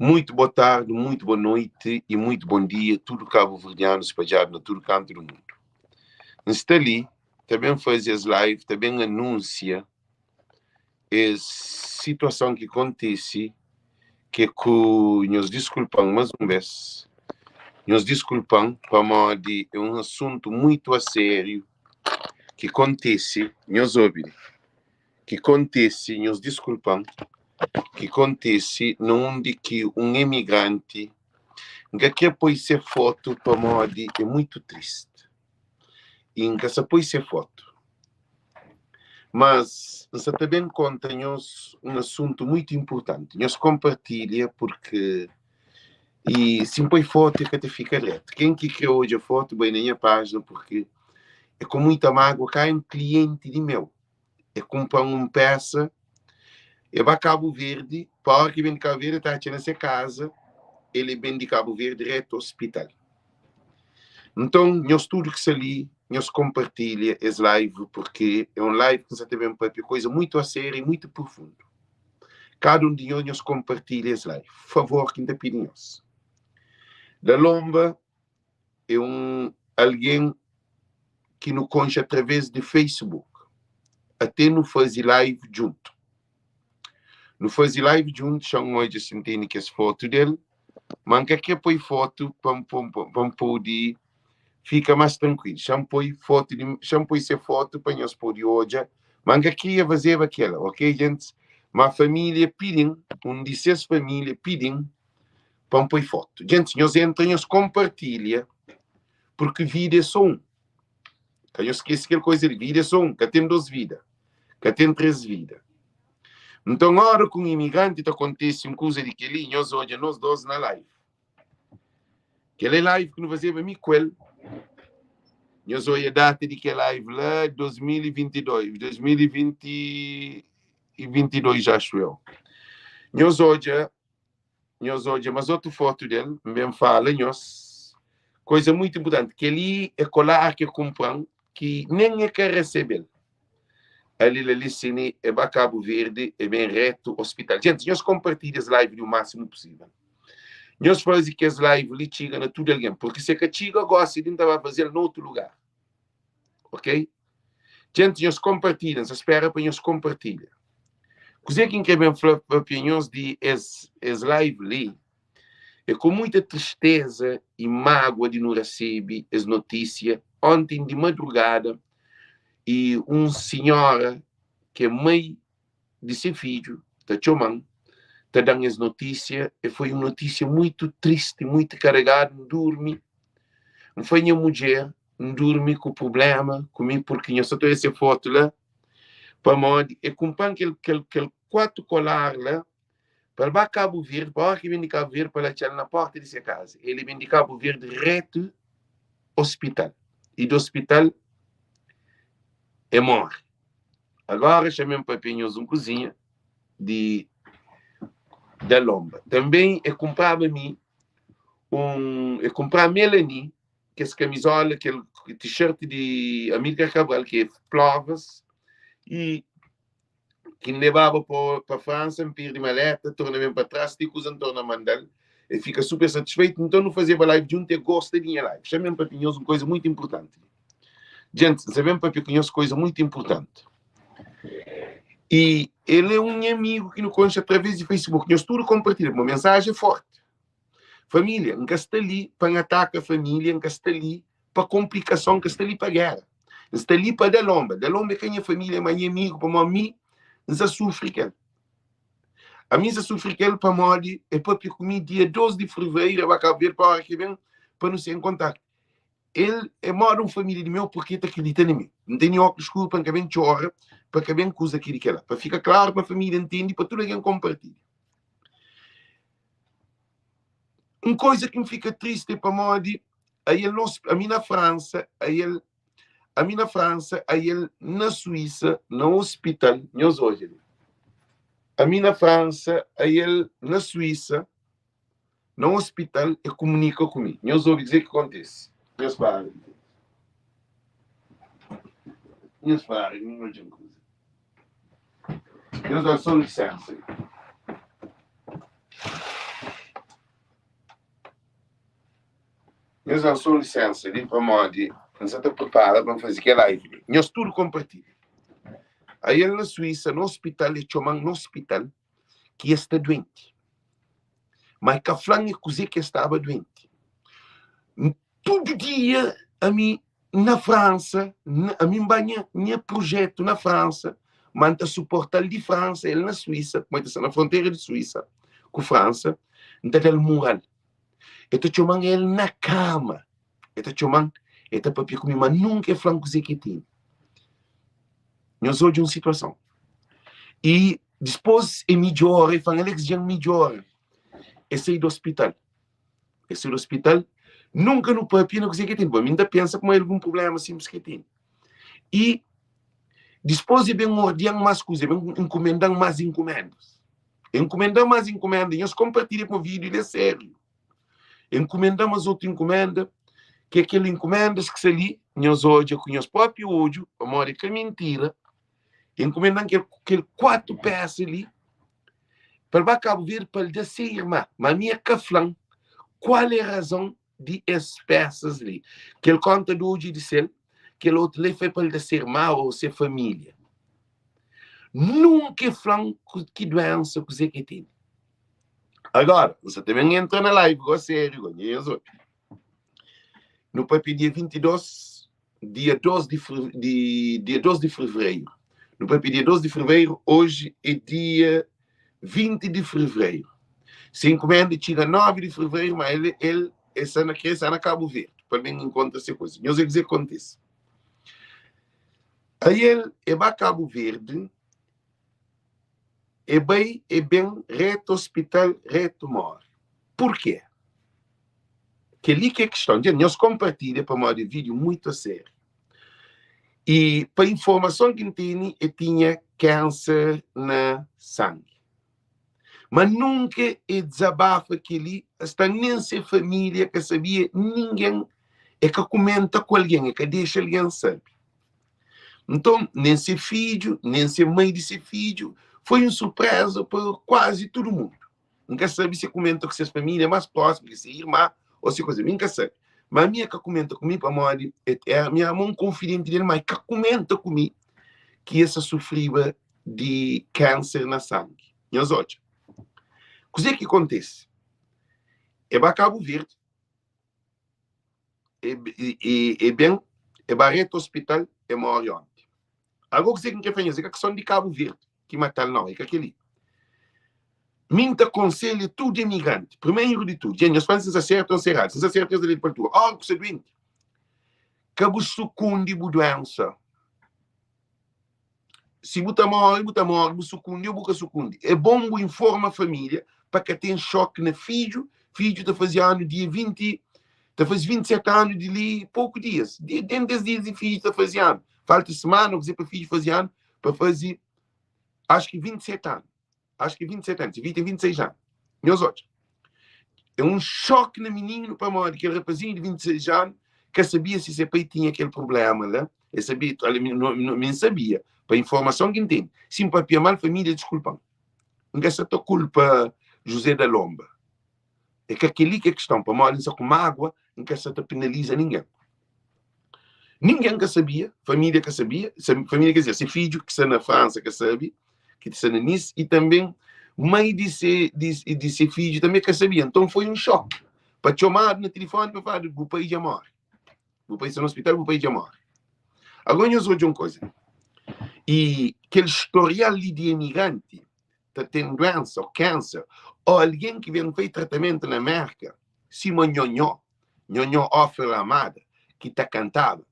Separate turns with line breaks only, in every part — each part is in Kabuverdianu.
Muito boa tarde, muito boa noite e muito bom dia tudo cabo-verdiano spadjadu na tudo kantu do mundo. N sta li ta ben faze es live, ta ben anúnsia es situason ki kontise ke ku nhos diskulpa-m más un bes, nhos diskulpa-m pamodi é un asuntu muitu a sériu ki kontise, nhos obi li, ki kontise, nhos diskulpa-m, ki kontise na undi ki un emigranti, N ka kre poi se fotu pamodi é muitu tristi i N ka sa poi se fotu, mas N sa ta ben konta nhos un asuntu muitu inpurtanti. Nhos konpartilha purki i si N poi fotu e ka ta fika dretu. Ken ki kre odja fotu bai na nha pájina purki é ku muita mágua ka un klienti di meu. E kunpra-m un pésa, e ba Kabu Verdi, pa óra ki ben di Kabu Verdi, e ta atxa na se kaza, el e ben di Kabu Verdi retu ospital. Nton, nhos tudu ki sta li, nhos konpartilha es live, purki é un live ki N sa ta ben papia koza mutu asériu i mutu prufundu. Kada un di nhos, nhos konpartilha es live. Favor ki N ta pidi nhos. Da Lonba é un algen ki nu konxe através di Facebook. Até nu faze live djuntu. Nu faze live djuntu, xa-m odja si N tene kes fotu del, ma N ka kre poi fotu pa N pa N pode fika más trankuilu. Xa-m poi fotu di, xa-m poi se fotu pa nhos pode odja, ma N ka kria fazeba kela, ok gentis? Ma família pidi-m, un di ses família pidi-m pa N poi fotu. Gentis, nhos entra, nhos konpartilha, purki vida é sô un. Ka nhos skese kel koza li, vida é sô un, ka ten dôs vida, ka ten três vida. Nton, óra ku un imigranti ta kontese un kuza di kel-li, nhos odja nos dôs na live. Kel é live ki nu fazeba mi ku el. Nhos odja data di kel live la, 2022, 2022, axu eu. Nhos odja Nhos odja mas otu fotu del, N ben fala nhos koisa muitu inpurtanti. Kel-li é kolar ki e kunpra-m ki nen e ka resebe-l. Ali la li sini e ba Kabu Verdi e ben retu ospital. Gentis, nhos konpartilha es live li u masimu pusivel. Nhos faze ki es live li txiga na tudu algen, purki si e ka txiga gosi li N ta ba faze-l na otu lugar. Ok? Djenti, nhos konpartilha. N sa spera pa nhos konpartilha. Kuzê ki N kre ben fla papia nhos di es es live li é ku muita tristeza i mágua di nu rasebe es notísia onten di madrugada i un sinhora ki é mai di se fidju ta txoma-m ta da-m es notísia. E foi un notísia muitu tristi, muitu karegadu. N durmi, N fla nha mudjer, N durmi ku prubléma ku mi purki nha sa ta odja se fotu la pamodi e kunpra-m kel kel kel 4 kolar la pa el ba Kabu Verdi pa óra ki ben di Kabu Verdi pa el atxa-l na pórta di se kaza. El ben di Kabu Verdi rétu ospital i di ospital e móre. Agora xa-m papia nhos un kuzinha di da lonba. Tanbê e kunpraba mi un e kunpra Melanie kes kamizola, kel t-shirt di Amílcar Cabral, ki é provas, i ki N lebaba pa, pa Fransa, N perde maleta, torna ben pa tras, ti kuza N torna manda-l, el fika super satisfeitu, nton nu fazeba live djuntu, el gosta di nha live. Xa-m ben papia nhos un koza muitu inpurtanti. Djenti, N sa ben papia ku nhos koza muitu inpurtanti. I el é un nha amigu ki nu konxe através di Facebook. Nhos tudu konpartilha, pamodi mensaji é forti. Família, N ka sta li pa N ataka família, N ka sta li pa konplikason, N ka sta li pa géra. N sta li pa da lonba. Da lonba é ka nha família, má nha amigu, pamodi mi N sa sufri ku el. Ami N sa sufri ku el pamodi el papia ku mi dia 2 di fevereru, el ba Kabu Verdi pa óra ki ben pa nu sen kontaktu. El é moda un família di meu purki el ta kridita na mi. N tene óklus skuru pa N ka ben txora, pa ka ben kuza ki di kel-la. Pa fika klaru pa família ntende, pa tudu algen konpartilha. Un koisa ki N fika tristi é pamodi ael nos, ami na Fransa, ael, ami na Fransa, ael na Suísa, na ospital, nhos odja li, ami na Fransa, ael na Suísa, na ospital, e kumunika ku mi. Nhos obi kuzê ki kontise. Nhos para. Nhos para, nhos odja un kuza. Nhos da só lisensa. Nhos da-m sô lisénsa li pamodi N sa ta pripara pa N faze kel live li. Nhos tudu konpartilha. Ael na Suísa, na ospital, e txoma-m na ospital ki e sta duenti. Ma e ka fla-m e kuzê ki e staba duenti. Tudu dia ami na Fransa, ami N ba nha nha prujétu na Fransa, ma N ta suporta-l di Fransa, el na Suísa, kuma el ta sta na frontera di Suísa ku Fransa, N ta da-l mural. El ta txoma-m el na kama, el ta txoma-m, el ta papia ku mi, ma nunka el fla-m kuzê ki el tene. Nhos odja un situason. I dipôs el midjora, el fla-m, Alex, dja N midjora. El sai di ospital. El sai di ospital, nunka nu papia na kuzê ki el tene. Bon, mi N ta pensa kuma el algun prubléma sinplis ki el tene. I dipôs el ben ordia-m más kuza, el ben inkumenda-m más inkumendas. Enkumenda más inkumenda. Nhos konpartilha pa vídiu li é sériu. Enkumenda más otu inkumenda, ki é kel inkumendas ki sta li, nhos odja ku nhos própi odju, pamodi é ka mintira. Enkumenda-m kel, kel kuatu pésa li pa el ba Kabu Verdi pa el da se irma. Ma mi é ka fla-m kual é razon di es pésas li. Kel kónta di odju é di sel, kel otu li foi pa el da se irma ô se família. Nunka el fla-m ki duénsa, kuzê ki el tene. Agora, N sa ta ben entra na live gó sériu gó, nha nhos odja. Nu papia dia 22, dia 2 di, di dia 2 di fevereiro. Nu papia dia 2 di fevereiro, oji é dia 20 di fevereiro. Se enkumenda txiga 9 di fevereiro, ma el el el sta na kre sta na Cabo Verde pa ben enkontra se koisa. Nhos é kuzê ki kontise. Aí el e ba Cabo Verde, e bai e ben reto hospital, reto more. Porquê? Kel-li ki é kiston. Dja nhos konpartilha pamodi é vídeo muito a sério. I pa informason ki N tene, e tinha kanser na sangi. Ma nunka e dizabafa kel-li, sta nen se família ka sabia, ningen, e ka kumenta ku algen, e ka dexa algen sabe. Nton, nen se fidju, nen se mai di se fidju, foi un surpreza pa kuazi tudu mundu. N ka sabe si e kumenta ku ses família más prósimu, ki se irma ô se kuza. Mi N ka sabe. Má mi e ka kumenta ku mi pamodi e éra mi éra un konfidenti di el, má e ka kumenta ku mi ki e sa sufriba di kánser na sangi. Nhos odja kuzê ki kontise. E ba Kabu Verdi, e, e, e ben, e ba retu ospital, e móre onti. Agó kuzê ki N krê fla nhos, é ka kison di Kabu Verdi ki matal nau, é ka kel-li. Mi N ta konselha tudu emigranti, primeru di tudu, dja nhos fla-m si N sta sertu ô N sta eradu, si N sta sertu nhos da dedu pa altura, óra ku sta duenti, ka bu sukundi bu duensa. Si bu ta móre, bu ta móre, bu sukundi ô bu ka sukundi. É bon bu informa família pa ka ten xoki na fidju. Fidju ta faze anu dia 20, ta faze 27 anu di li poku dias. Dentu des dias di fidju ta faze anu. Falta semana ô kuzê pa fidju faze anu, pa faze acho ki 27 anu. Acho ki 27 anu, si fidju ten 26 anu. Nhos odja. É un xoki na mininu pamodi kel rapazinhu di 26 anu ka sabia si se pai tinha kel problema la. El sabia, ale, mi, no, no, mi N sabia, pa informason ki N tene. Si N papia mal, família diskulpa-m. N ka sa ta kulpa José da Lomba. É ka kel-li ki é kiston, pamodi N sa ku mágua, N ka sa ta penaliza ningen. Ningen ka sabia, família ka sabia, família quer dizer, se fidju ki sta na Fransa ka sabe, ki sta na Nice, e tanben mai di se, di, di se fidju tanbe ka sabia. Nton foi un xoki pa txomadu na tilifoni pa fladu bu pai dja more, bu pai sta na ospital, bu pai dja more. Agora nhos odja un koza, e kel storial li di emigranti ta ten duensa ô kanser, ô algen ki ben fai tratamentu na Merka, sima Nhonhó, Nhonhó Ofer Amada, ki ta kantaba,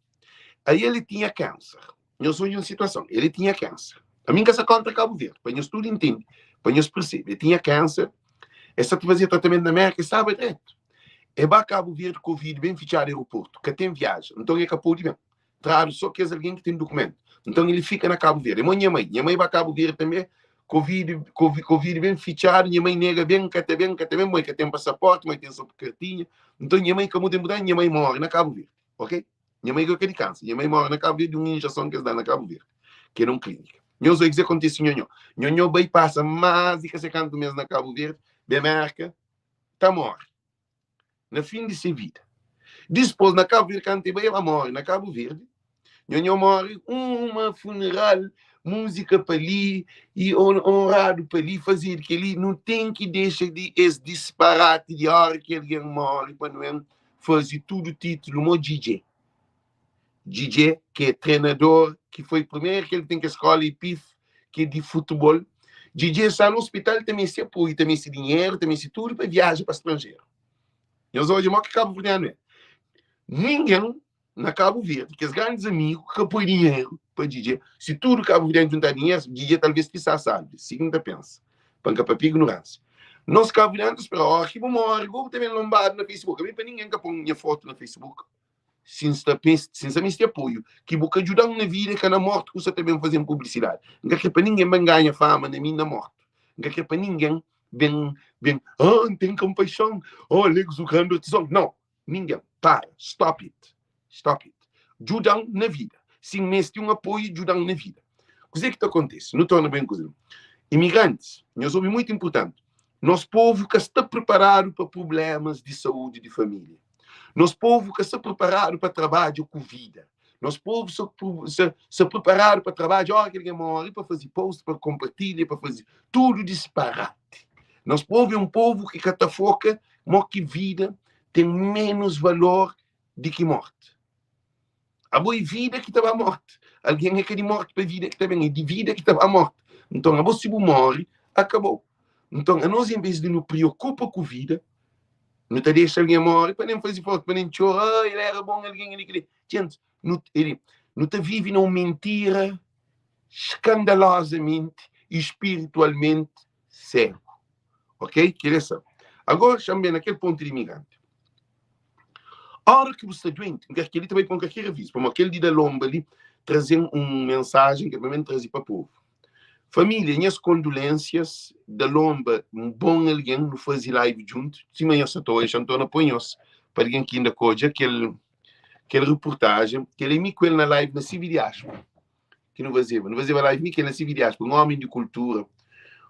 aí ele tinha kanser. Nhos odja un situason, ele tinha kanser. Ami N ka sta kontra Kabu Verdi, pa nhos tudu intende, pa nhos persebe. El tinha kanser, el sta ta fazia tratamentu na Merka, el staba dretu. El ba Kabu Verdi, Covid ben fitxadu aeroportu, ka ten viaja, nton el ka pode ben. Tradu so kes algen ki ten dukumentu. Nton el fika na Kabu Verdi. É mo nha mai. Nha mai ba Kabu Verdi tanbe, Covid, Covid, Covid ben fitxadu, nha mai nega ben, ka ta ben, ka ta ben, mo el ka ten pasaporti, mo el ten so kartinha. Nton nha mai ka muda muda, nha mai more na Kabu Verdi. Ok? Nha mai ka di kanser. Nha mai more na Kabu Verdi di un injeson ki es da na Kabu Verdi, ki era un klinika. Nhos oi kuzê kontise Nhonhó. Nhonhó bai pasa más di ka sei kantu mês na Kabu Verdi, ben Merka, ta more. Na fin di se vida. Dispôs na Kabu Verdi kantu e bai ela móre na Kabu Verdi. Nhonhô móre uma funeral, múzika pa li i onradu pa li, fazedu kel-li. Nu ten ki dexa di es disparati di óra ki algen móre pa nu ben faze tudu titulu mo Djidjê. Djidjê ki é trenador ki foi primeru ki el ten kes skola IPIF ki é di futebol. Djidjê sta na ospital ta meste apoiu, ta meste dinheru, ta meste tudu pa viaja pa stranjeru. Nhos odja mo ki kabuverdianu é. Ningen na Kabu Verdi, kes grandis amigu ka poi dinheru pa Djidjê. Si tudu kabuverdianu juntá dinheru, Djidjê talvês ki sta salve. Si ki N ta pensa, pa N ka papia ignoránsia. Nos kabuverdianu ta spera, óra ki bu móre, go bu ta ben lonbadu na Facebook. Ami pa ningen ka pon nha fotu na Facebook. Si N sta si N sta meste apoiu, ki bu ka djuda-m na vida, é ka na morti ku sa ta ben faze-m publisidadi. N ka kre pa ningen ben ganha fama na mi na morti. N ka kre pa ningen ben ben, ah, N ten konpaixon, oh, Alex o grande artizon. Nau, ningen. Para, stop it, stop it. Djuda-m na vida. Si N meste un apoiu, djuda-m na vida. Kuzê ki ta kontise? Nu torna ben kuzê. Imigrantis, nhos obi muitu inpurtanti, nos povu ka sta preparadu pa prublémas di saúdi di família. Nos povu ka sta preparadu pa trabadja ku vida. Nos povu sta, sta, sta preparadu pa trabadja ora ki algen móre, pa faze post, pa konpartilha, pa faze tudu disparati. Nos povu é un povu ki ka ta foka mo ki vida ten ménus valor di ki morti. Abo é vida ki ta ba morti. Algen é ka di morti pa vida ki ta ben, é di vida ki ta ba morti. Nton, abo si bu móre, akabou. Nton, anos en vez di nu preokupa ku vida, nu ta dexa algen móre pa nen faze fotu, pa nen txora, ah, el éra bon algen, el kel-li. Djents, nu, el, nu ta vive na un mintira skandalozamenti i spiritualmenti segu. Ok? Kel-li é sabe. Agora, xa-m ben na kel pontu di imigranti. Ora ki bu sta duenti, N kel-li ta bai pa un kalker avizu, pamodi kel di da lonba li traze-m un mensajen ki el pa mi N traze pa povu. Família, nhas kondulensias, da lonba un bon algen, nu faze live djuntu, sima nhos sa ta odja, N torna poi nhos pa algen ki inda ka odja kel kel reportajen, kel é mi ku el na live na CV Diáspora. Ki nu fazeba? Nu fazeba live mi ku el na CV Diáspora, un omi di kultura,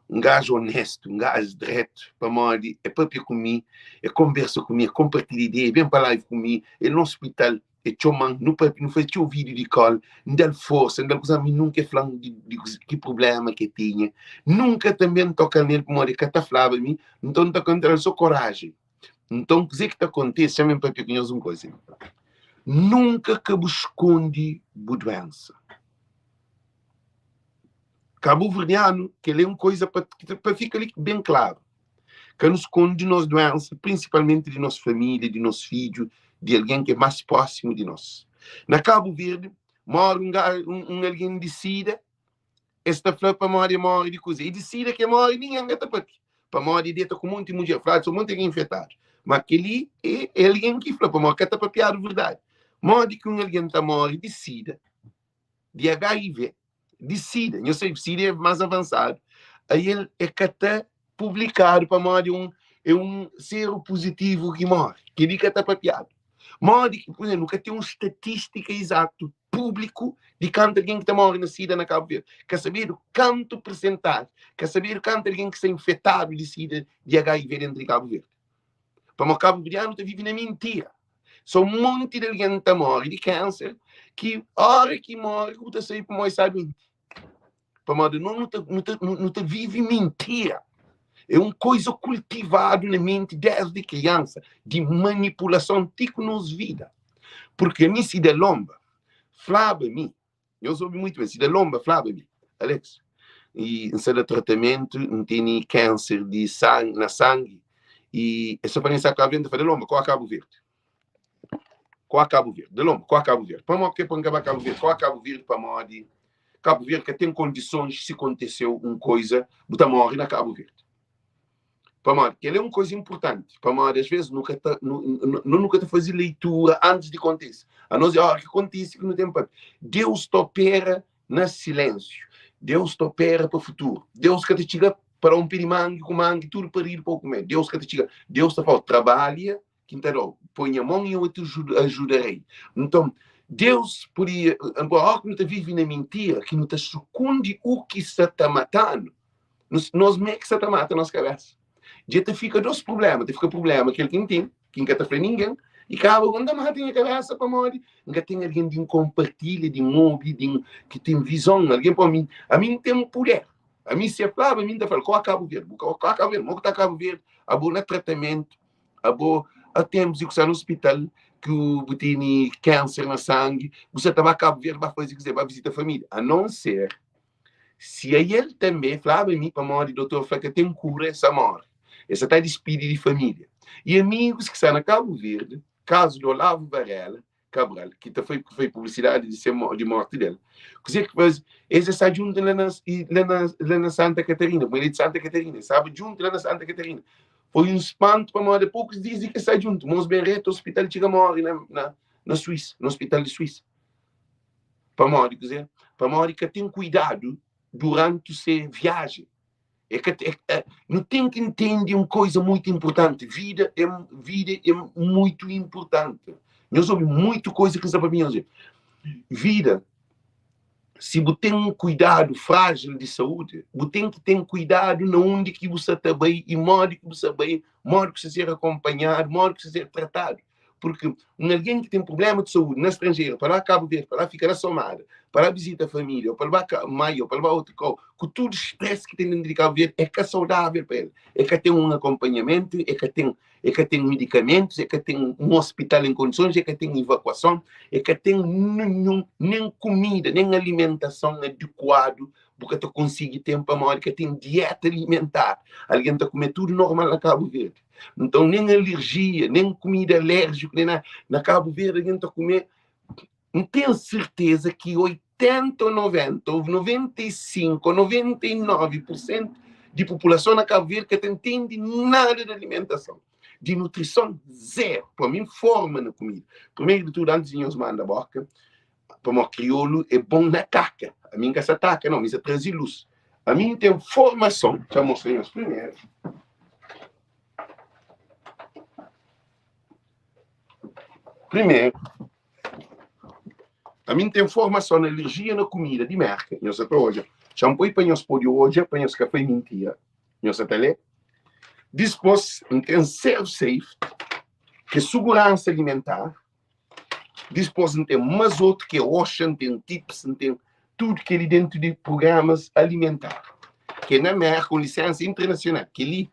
un gaju onestu, un gaju dretu, pamodi e papia ku mi, e konbersa ku mi, e konpartilha ideia, e ben pa live ku mi, el na ospital, e txoma-m, nu papia, nu faze txeu vídiu di kol, N da-l forsa, N da-l kuza, mi nunka e fla-m di, di ki prubléma ki e tinha, nunka tanbe N toka nel pamodi e ka ta flaba mi, nton N ta kontra-l so korajen. Nton, kuzê ki ta kontise? Xa-m ben papia ku nhos un kuza. Nunka ka bu skonde bu duénsa. Kabuverdianu, kel-li é un kuza pa, pa fika li ben klaru. Ka nu skonde nos duénsa, prinsipalmenti di nos família, di nos fidju, di algen ki é más prósimu di nos. Na Kabu Verdi, móre un, un, un algen di sida, Es ta fla pamodi e móre di kuze. E di sida ki e móre, ningen ka ta papia. Pamodi e deta ku monti mudjer. Fladu so monti algen infetadu. Ma kel-li é é algen ki fla, pamodi ka ta papiadu verdadi. Modi ki un algen ta móre di sida, di HIV, di sida, nhos sabe sida é más avansadu, aí el é ka ta publikadu pamodi un é un seru puzitivu ki móre. Kel-li ka ta papiadu. Modi ki, pur izénplu, nu ka ten un statistika izatu públiku di kantu algen ki ta móre na sida na Kabu Verdi. Ka sabedu kantu persentaji, ka sabedu kantu algen ki sta infetadu di sida di HIV dentru di Kabu Verdi. Pamodi kabuverdianu ta vive na mintira. So un monti di algen ta móre di kanser ki óra ki móre ku bu ta sabe pamodi sta duenti. Pamodi no nu ta, nu ta, nu ta vive mintira. É un koisa kultivadu na menti desdi kriansa, di manipulason ti ku nos vida. Porque ami si da lomba flaba mi, nhos obi muito bem, si da lomba flaba mi, Alex, e N sta da tratamentu, N tene kanser di sangi, na sangi, e é só pa N sa Cabo Verde, N ta fla da lomba, koa Cabo Verde. Koa Cabo Verde, da lomba, koa Cabo Verde. Pamodi ke pa N ka ba Cabo Verde? Koa Cabo Verde pamodi Cabo Verde ka ten kondisons si konteseu un koisa, bu ta morre na Cabo Verde. Pamodi kel é un koisa inpurtanti, pamodi as vezes nu ka ta nu, nu, nu ka ta faze leitura antis di kontise. A nos é ora ki kontise ki nu ten papia. Deus ta opera na silensiu. Deus ta opera pa futuru. Deus ka ta txiga para un pé di mangi ku mangi tudu paridu pa bu kume. Deus ka ta txiga. Deus ta fala, trabalha ki N ta da-u. Poi nha mon i eu te ajudarei. Nton, Deus podia, agora ki nu ta vive na mintira, ki nu ta sukundi u ki sta ta mata-nu, nos mê ki sta ta mata nos kabesa. Dja ta fika dos prubléma, ta fika prubléma kel ki N ten, ki N ka ta fla ningen, I kaba ku N ta mata nha kabésa pamodi N ka ten algen di N konpartilha, di N obi, di N ki ten vizon, algen pa mi. Ami N ten puder. Ami si e flaba mi N ta fla-l, Kóre Kabu Verdi, bu ka kóre Kabu Verdi, mo ku ta Kabu Verdi, abo na tratamentu, abo a tenpus di ku sta na ospital, ku bu tene kanser na sangi, bu sa ta ba Kabu Verdi ba faze kuzê? Ba vizita família. A non ser si ael tanbe flaba mi, pamodi dotor fla ka ten kura, e sa móre, e sa ta dispidi di família i amigus ki sta na Kabu Verdi, kazu di Olavo Varela Cabral, ki ta fai fai publisidadi di se di morti del. Kuzê ki faze? Es sta djuntu la na la na la na Santa Catarina, pamodi el é di Santa Catarina, es staba djuntu la na Santa Catarina. Foi un spantu pamodi a pokus dias di ki es sta djuntu, mos ben retu ospital txiga móre na na na Suísa, na ospital di Suísa. Pamodi kuzê? Pamodi ka ten kuidadu duranti se viajen. É ka, é, é, nu ten ki ntende un koisa muitu inpurtanti. Vida é, vida é muitu inpurtanti. Nhos obi muitu koisa ki N sta papia nhos. Vida, si bu ten un kuidadu frájil di saúdi, bu ten ki ten kuidadu na undi ki bu sa ta bai i modi ki bu sa bai, modi ki bu sa ser akonpanhadu, modi ki bu sa ser tratadu. Purki un algen ki ten prubléma di saúdi na stranjeru, pa la Kabu Verdi, pa la fika na Somada, pa la vizita família, ô pa la ba Maio, pa la ba otu kau, ku tudu stress ki ten dentru di Kabu Verdi, é ka saudável pa el. El ka ten un akonpanhamentu, el ka ten, el ka ten medikamentus, el ka ten un ospital en kondisons, el ka ten evakuason, el ka ten ninhun, nen kumida, nen alimentason adikuadu bu ka ta konsigi ten pamodi ka ten dieta alimentar. Algen ta kume tudu normal na Kabu Verdi. Nton, nen alerjia, nen kumida alérjiku, nen nada. Na Kabu Verdi, algen ta kume. N ten serteza ki 80 ô 90 ô 95 ô 99 pur sentu di populason na Kabu Verdi ka ta ntende nada di alimentason, di nutrison, zeru. Pa mi, forma na kumida. Primeru di tudu, antis di nhos manda boka, Pamodi kriolu é bon na ataka. Ami N ka sa ataka nau, mi sa traze lus. Ami N ten formason, txa mostra nhos primeru. Primeru, ami N ten formason na alerjia na kumida di Merka. Nhos sa ta odja. Txa N poi pa nhos pode odja, pa nhos ka fai mintira. Nhos sa ta lé. Dispôs, N ten ServSafe, ki é suguransa alimentar. Dispôs N ten más otu ki é OSHA, N ten TIPS, N ten tudu kel-li dentu di prugramas alimentar, ki é na Mérka un lisénsa internasional. Kel-li,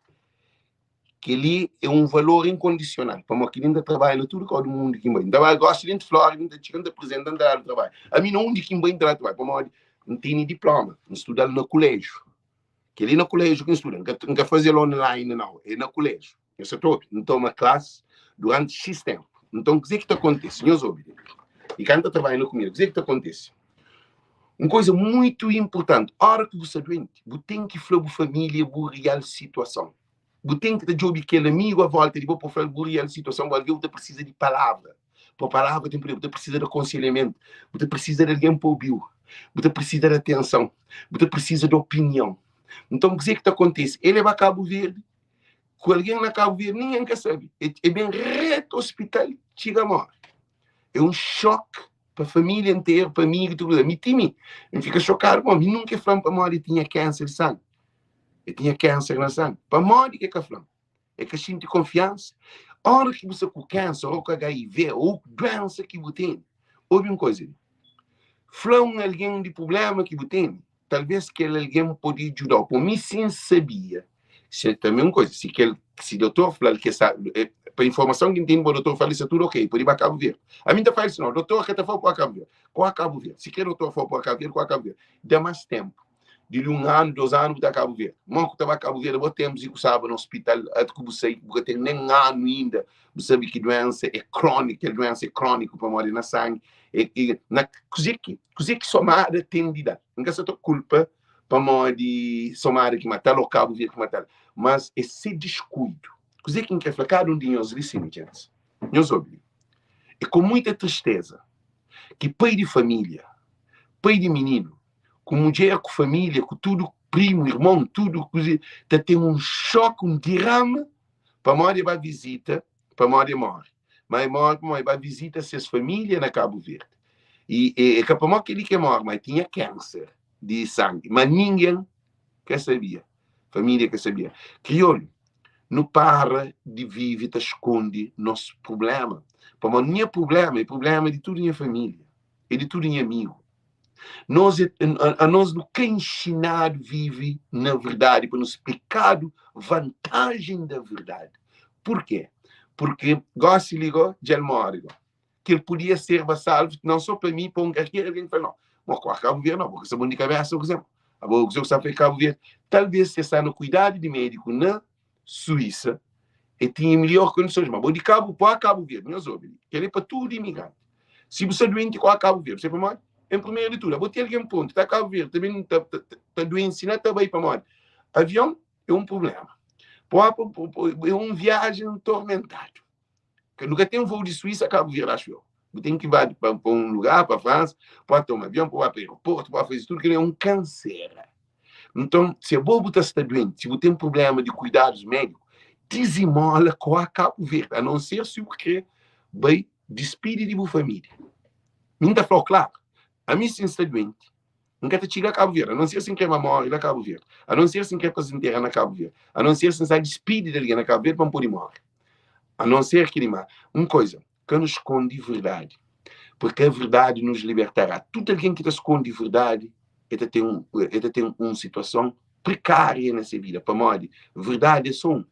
kel-li é un valor inkondisional, pamodi kel-li N ta trabadja na tudu kau di mundu ki N bai. N ta bai gósi dentu Flórida, N ta txiga, N ta aprizenta, N ta dadu trabadju. Ami na undi ki N bai, N ta dadu trabadju, pamodi N tene diploma, N studa-l na kuléjiu. Kel-li na kuléjiu ki N studa, N ka faze-l online nau, é na kuléjiu. Nhos sa ta obi? N toma klas duranti xis tenpu. Nton, kuzê ki ta kontise? Nhos obi li. I kantu ta trabadja na kumida, kuzê ki ta kontise? Un koisa muitu inpurtanti, óra ki bu sta duenti, bu ten ki fla bu família bu real situason. Bu ten ki ta djobe kel amigu a volta di bo pa fla-l bu real situason. Bu algen bu ta prisiza di palavra. Pa palavra ten puder. Bu ta prisiza di akonselhamentu. Bu ta prisiza di algen pa obi-u. Bu ta prisiza di atenson. Bu ta prisiza di opinion. Nton, kuzê ki ta kontise? El e ba Kabu Verdi, ku algen na Kabu Verdi, ningen ka sabe. E, e ben retu ospital, txiga móre. É un xok pa família interu, pa amigu i tudu. Mi ti mi, N fika xokadu, pamodi mi nunka e fla-m pamodi e tinha kenser di sangi. E tinha kenser na sangi. Pamodi ki e ka fla-m? E ka xinti konfiansa? Ora ki bu sta ku kenser ô ku HIV ô duensa ki bu tene, obi un koisa li, fla un algen di prubléma ki bu tene, talvez kel algen pode djuda-u. Po mi si N sabia, se tanbe un koisa, si kel, si dotor fla-l ke sa, pa informason ki N tene, bo dotor fla-l sta tudu ok, pode ba Kabu Verdi. Ami N ta fla-l si no, dotor ka ta fla-u pa ba Kabu Verdi, kua Kabu Verdi. Si kre dotor fla-u pa ba Kabu Verdi, kua Kabu Verdi. Da mas tenpu, di li un anu, dos anu bu ta Kabu Verdi. Mo ku ta ba Kabu Verdi, bo tenpus i ku staba na ospital, ate ku bu sai, bu ka ten nen anu inda, bu sabe ki duensa é króniku, kel duensa é króniku pamodi na sangi, é, é, na, kuze ki, Kuzê ki Somada ten di da? N ka sa ta kulpa pamodi Somada ki mata-l ô Kabu Verdi ki mata-l, mas é se deskuidu. Kuzê ki N krê fla kada un di nhos li sin, djentis? Nhos obi li. É ku muita tristeza ki pai di família, pai di mininu, ku mudjer, ku família, ku tudu primu, irmon, tudu kuze, ta ten un xoki, un dirama pamodi e ba vizita, pamodi e móre. Ma e móre pamodi e ba vizita ses família na Kabu Verdi. I e ka pamodi kel-li ki e móre, ma e tinha kánser di sangi. Ma ningen ka sabia, família ka sabia. Kriolu, Nu para di vive ta skonde nos prubléma. Pamodi nha prubléma é prubléma di tudu nha família, é di tudu nha amigu. Nos é, anos nu ka inxinadu vive na verdadi pa nu splikadu vantajen da verdadi. Purkê? Purkê gósi li gó dja el móre gó. Ki el podia serba salvu não só pa mi, pa un kalker algen ki fla, não, bo kua Kabu Verdi não, bo ka sta bon di kabesa, bo ka sta, abo kuzê ku sta fla Kabu Verdi. Talvez se sta na kuidadu di médiku na Suísa, e tinha melhor kondisons, ma bo di Kabu, kua Kabu Verdi, nhos obi li, kel-li é pa tudu imigranti. Si bu sta duenti, kua Kabu Verdi, sabe pamodi? En primeru di tudu, abo ten algen prontu, ta Kabu Verdi, ta ben, ta, ta, ta duensi na ta bai, pamodi avion é un prubléma, é un viajen tormentadu. Nu ka ten voo di Suísa a Kabu Verdi, axu eu. Bu ten ki ba pa un lugar, pa Fransa, pa toma avion, pa ba pa aeroportu, pa faze tudu, kel-li é un kansera. Nton, si abo bu ta sta duenti, si bu ten prubléma di kuidadus médiku, dizimola koa Kabu Verdi, a non ser si bu kre bai dispidi di bu família. Mi N ta fla-u klaru, ami si N sta duenti, N ka ta txiga Kabu Verdi, a non ser si N kre ba móre na Kabu Verdi, a non ser si N kre pa es ntera na Kabu Verdi, a non ser si N sta dispidi di algen na Kabu Verdi pa N pode móre. A non ser ki di má. Un koza, ka nu skonde verdadi, purki a verdadi nos libertará. Tudu algen ki ta skonde verdadi, e ta ten, e ta ten un situason prekária na se vida, pamodi verdadi é sô un,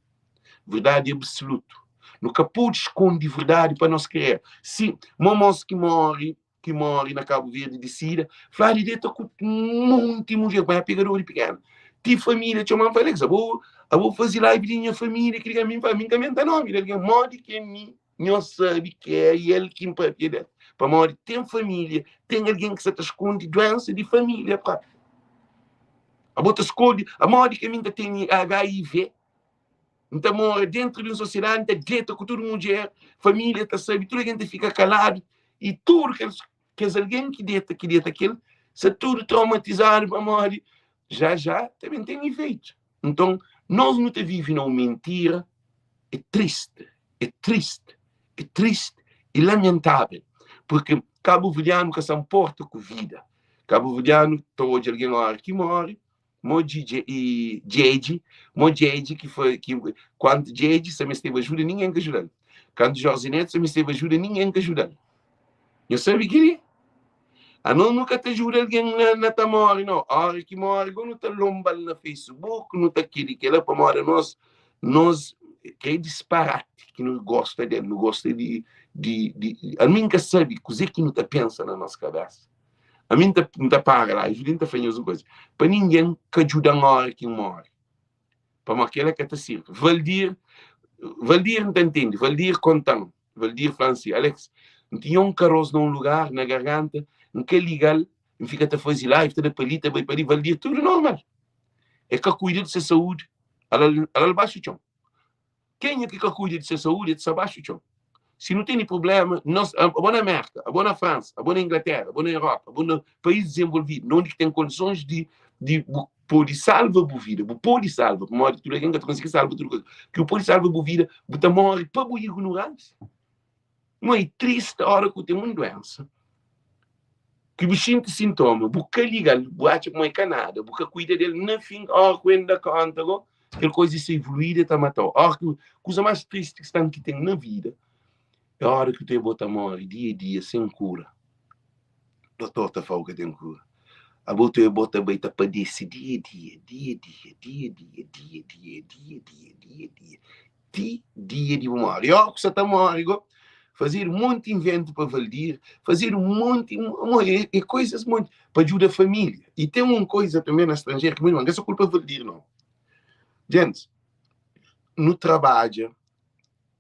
verdadi é absolutu. Nu ka pode skonde verdadi pa nos krer. Si momos ki móre ki móre na Kabu Verdi di sida, fla di deta ku monti mudjer, ma é pegador di pikena. Ti família txoma-m, fla, Alex, abo, abo faze live di nha família, ki mi, fla, mi ka menta nomi di algen, modi ki mi nhos sabe ki é el ki N papia del? Pamodi ten família, ten algen ki sa ta skonde duensa di família própi. Abo ta skonde, modi ki mi N ta tene HIV? N ta mora dentru di un sosiedadi, N ta deta ku tudu mudjer, família ta sabe, tudu algen ta fika kaladu i tudu kes, kes algen ki deta, ki deta kel, sta tudu traumatizadu pamodi já já ta ben ten ifeitu. Nton, nos nu ta vive na un mintira, é triste, é triste, é triste e lamentável, porque kabuverdianu ka sa nporta ku vida. Kabuverdianu ta odja algen óra ki móre, Mo Djidje i Djedji, mo Djedji ki foi ki kuantu Djedji sa mesteba ajuda ningen ka ajuda-l. Kantu Jorge Neto sa mesteba ajuda ningen ka ajuda-l. Nhos sabe kel-li? Anos nu ka ta ajuda algen na, na ta móre no. Óra ki móre go nu ta lonba-l na Facebook, nu ta kel-li kel-la pamodi anos nos krê disparati ki nu gosta del, nu gosta di di di ami N ka sabe kuzê ki nu ta pensa na nos kabésa. Ami N ta, N ta para la, N ta fla nhos un koza, pa ningen ka djuda-m óra ki N móre, pamodi kel-la ka ta sirbi. Valdir, Valdir N ta ntende, Valdir konta-m, Valdir fla-m si, Alex, N tinha un karos na un lugar, na garganta, N ka liga-l, N fika ta faze live, ta da pa li, ta bai pa li, Valdir, tudu normal. E ka kuida di se saúdi, ala-l, ala-l baxu txon. Kenha ki ka kuida di se saúdi e ta sta baxu txon. Si nu tene prubléma, nos, abo na Mérka, abo na Fransa, abo na Inglatéra, abo na Europa, abo na país dizenvolvidu, na undi ki ten kondisons di, di bu pode salva bu vida, bu pode salva, pamodi tudu algen ka ta konsigi salva tudu kuza, ki bu pode salva bu vida, bu ta móre pa bu ignoránsia. Má é triste óra ku ten un duénsa ki bu xinti sintoma, bu ka liga-l, bu atxa ma é ka nada, bu ka kuida del, na fin, óra ku N da kónta go, kel koza sa evoluída e ta mata-u. Óra ki, kuza más tristi ki sta ki ten na vida é óra ki tu e bo ta móre dia dia sen kura. Dotor ta fla-u ka ten kura. Abo tu e bo ta bai ta padese dia dia, dia dia, dia dia, dia dia, dia dia, dia dia. ti dia di bu móre. I óras ku sa ta móre go, fazedu monti inventu pa Valdir, fazedu monti, e koizas monti, pa djuda família. I ten un koiza tanbe na stranjeru ki monti, ma ka so kulpa Valdir no. Gentis, nu trabadja,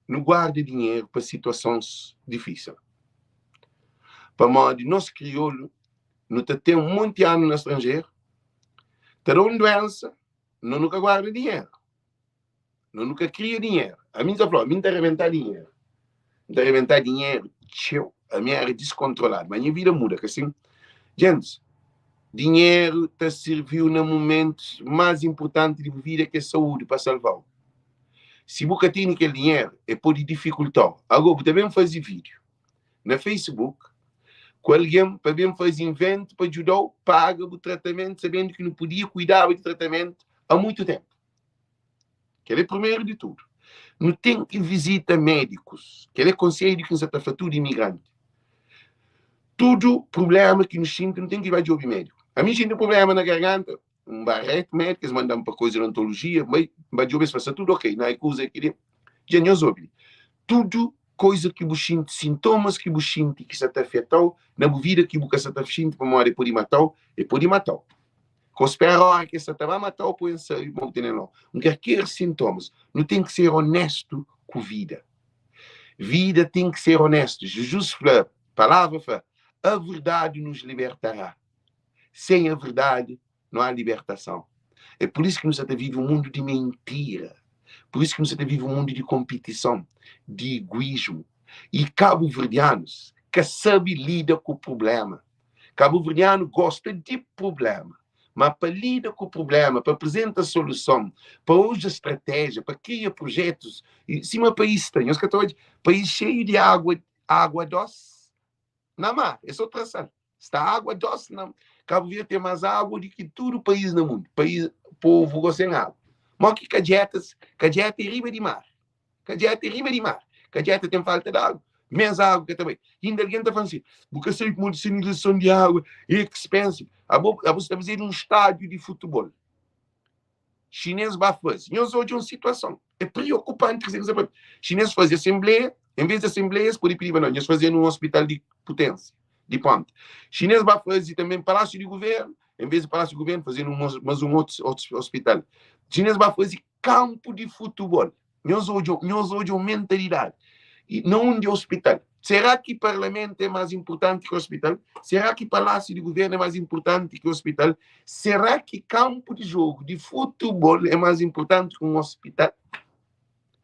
nu guarda dinheru pa situasons difísil. Pamodi nos kriolu, nu ta ten monti anu na stranjeru, ta da un duensa, no nu ka guarda dinheru. No nu ka kria dinheru. Ami N ta fla, ami N ta rebentá dinheru. N ta rebentá dinheru txeu. Ami éra diskontroladu, ma nha vida muda, ka sin? Gentis, dinheru ta sirvi-u na mumentus más inpurtanti di bu vida, ki é saúdi, pa salva-u. Si bu ka tene kel dinheru, el pode difikulta-u. Ago, bu ta ben faze vídiu na Facebook ku algen pa ben faze inventu pa djuda-u paga bu tratamentu, sabendu ki nu podia kuidaba di tratamentu a muitu ténpu. Kel é primeru di tudu. Nu ten ki vizita médikus. Kel é konsedju ki N sa ta fla tudu imigranti. Tudu prubléma ki nu xinti, nu ten ki bai djobe médiku. Ami N xinti un prubléma na garganta, N ba retu médiku, es manda-m pa koisa di odontolojia, N bai, N ba djobe, es fla sta tudu ok, na e kuza ki li. Dja nhos obi li. Tudu koisa ki bu xinti, sintomas ki bu xinti ki sa ta afeta-u na bu vida ki bu ka sa ta xinti pamodi e pode mata-u, e pode mata-u. Ka bu spera ora ki es sa ta ba mata-u pa bu sabe ma bu tene nau. N ka kere sintomas. Nu ten ki ser onestu ku vida. Vida ten ki ser onestu. Jizus fla, palavra fla, a verdade nos libertará. Sem a verdade não há libertação. É por isso ki nu sa ta vive um mundu di mentira. Por isso ki nu sa ta vive um mundu di kompetison, di iguísmu. E kabuverdianus ka sabe lida ku problema. Kabuverdianu gosta di problema, ma pa lida ku problema, pa apresenta soluson, pa uza stratéjia, pa kria projetus, sima país sta, nhos ka ta odja país xeiu di agua, agua dos na mar, é so tra sal. Sta agua dos na Cabo Verde tem mais água do que tudo país na mundo. País, povo gosta sem água. Mó que Cadjetas, Cadjeta é riba de mar. Cadjeta é riba de mar. Cadjeta tem falta de água. Menos água que também. Ainda alguém tá falando assim, bu ka sabe como desalinização de água é expensive. Abo, abo está fazendo um estádio de futebol. Chinês ba faze. Nhos odja un situason. É preokupanti kuzê ki sta papia. Chinês faze asenbleia, en vez di asenbleia es pode pidiba, nhos faze nun ospital di puténsia, di ponta. Chinês ba faze tanbê palásiu di guvernu, en vez di palásiu di guvernu, faze nun mas un otu ospital. Chinês ba faze kanpu di futebol. Nhos odja, nhos odja un mentalidadi. I na undi ospital? Será ki parlamentu é más inpurtanti ki ospital? Será ki palásiu di guvernu é más inpurtanti ki ospital? Será ki kanpu di jogu di futebol é más inpurtanti ki un ospital?